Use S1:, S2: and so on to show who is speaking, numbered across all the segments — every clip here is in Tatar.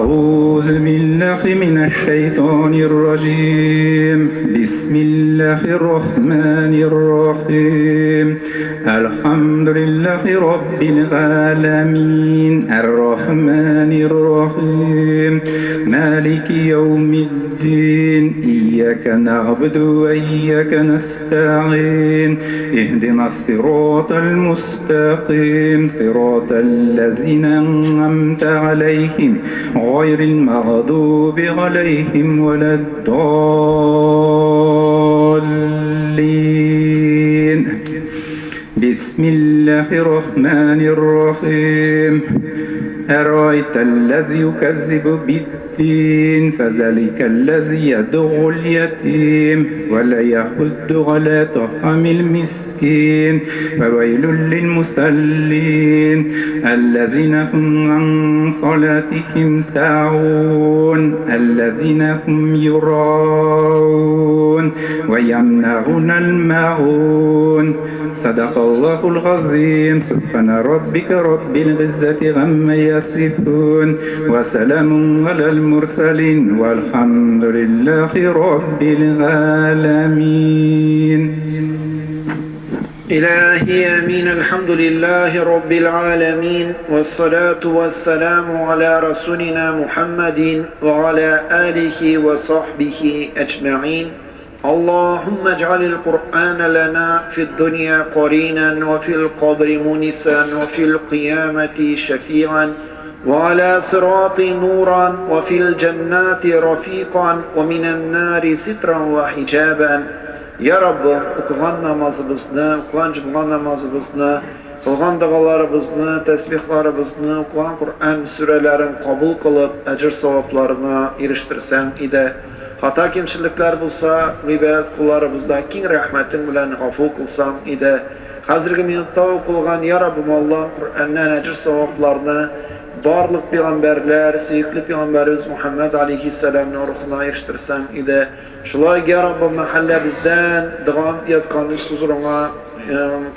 S1: أعوذ بالله من الشيطان الرجيم. بسم الله الرحمن الرحيم. الحمد لله رب العالمين الرحمن الرحيم مالك يوم الدين. إياك نعبد وإياك نستعين. اهدنا الصراط المستقيم صراط الذين أنعمت عليهم غير المغضوب عليهم ولا الضالين. بسم الله الرحمن الرحيم. أرأيت الذي يكذب بالدين فذلك الذي يدع اليتيم ولا يحض على طعام المسكين. فويل للمصلين الذين هم عن صلاتهم ساهون الذين هم يراءون ويمنعون الماعون. صدق الله العظيم. سبحان ربك رب العزة عما يصفون وسلام على المرسلين والحمد لله رب العالمين.
S2: إلهي آمين. الحمد لله رب العالمين، والصلاة والسلام على رسولنا محمد وعلى آله وصحبه أجمعين. اللهم اجعل القرآن لنا في الدنيا قرينا، وفي القبر مونسا، وفي القيامة شفيعا، وعلى صراط نورا، وفي الجنات رفيقا، ومن النار سترا وحجابا. Ya Rabbim, укыган намазыбызны, укыган җомга намазыбызны, кылган догаларыбызны, тәсбихларыбызны, укыган Коръән сүрәләрен кабул кылып, әҗер савапларына ирештерсәң иде. Хата кимчелекләр булса, гыйбадәт кулларыбызда киң рәхмәтең белән гафу кылсаң иде. Хәзерге минутта укылган, я Раббым Аллаһ, Коръәннән әҗер савапларны барлык пәйгамбәрләр, сөекле пәйгамбәребез Мухаммад алейхиссәламның рухына ирештерсәң иде. Шулай, я Раббым, мәхәлләбездән дога яткан үз хозурыңа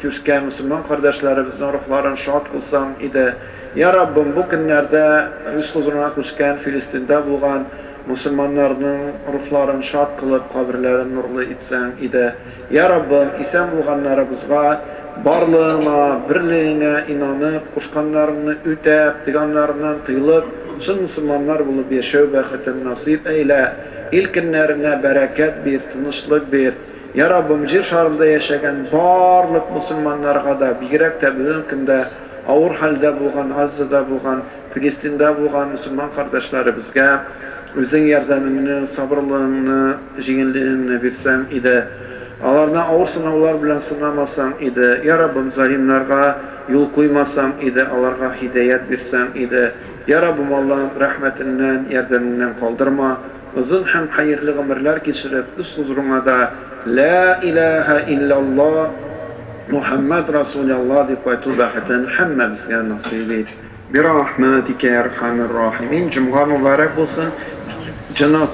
S2: күчкән мөселман кардәшләребезнең рухларын шат кылсаң иде. Я Раббым, бу көннәрдә үз хозурыңа күчкән Филистиндә булган мөселманнарның рухларын шат кылып, каберләрен нурлы итсәң иде. Я Раббым, исән булганнарыбызга барлыгыңа, берлегеңә инанып, кушканнарыңны үтәп, тыйганнарыннан тыелып, чын мөселманнар булып яшәү бәхетен насыйп әйлә. Ил көннәренә бәрәкәт бир, тынычлык бир. Я Раббым, җир шарында яшәгән барлык мөселманнарга да, бигрәк тә бүгенге көндә авыр хәлдә булган, Газзада булган, Филистиндә булган мөселман кардәшләребезгә үзең ярдәмеңне, сабырлыгыңны, җиңеллегеңне бирсәң иде. Аларны авыр сынаулар белән сынамасаң иде. Я Раббым, залимнарга юл куймасаң иде, аларга һидаят бирсәң иде. Я Раббым Аллаһым, рәхмәтеңнән, ярдәмеңнән калдырма. Озын һәм хәерле гомерләр кичереп, үз хозурыңа да Лә иләһә илляллаһ, Мухәммәд Расуляллаһ дип кайту бәхетен һәммәбезгә насыйп ит. Бирахмәтикә йә әрхәмер рахимин. Җомга мөбарәк булсын. Җанат.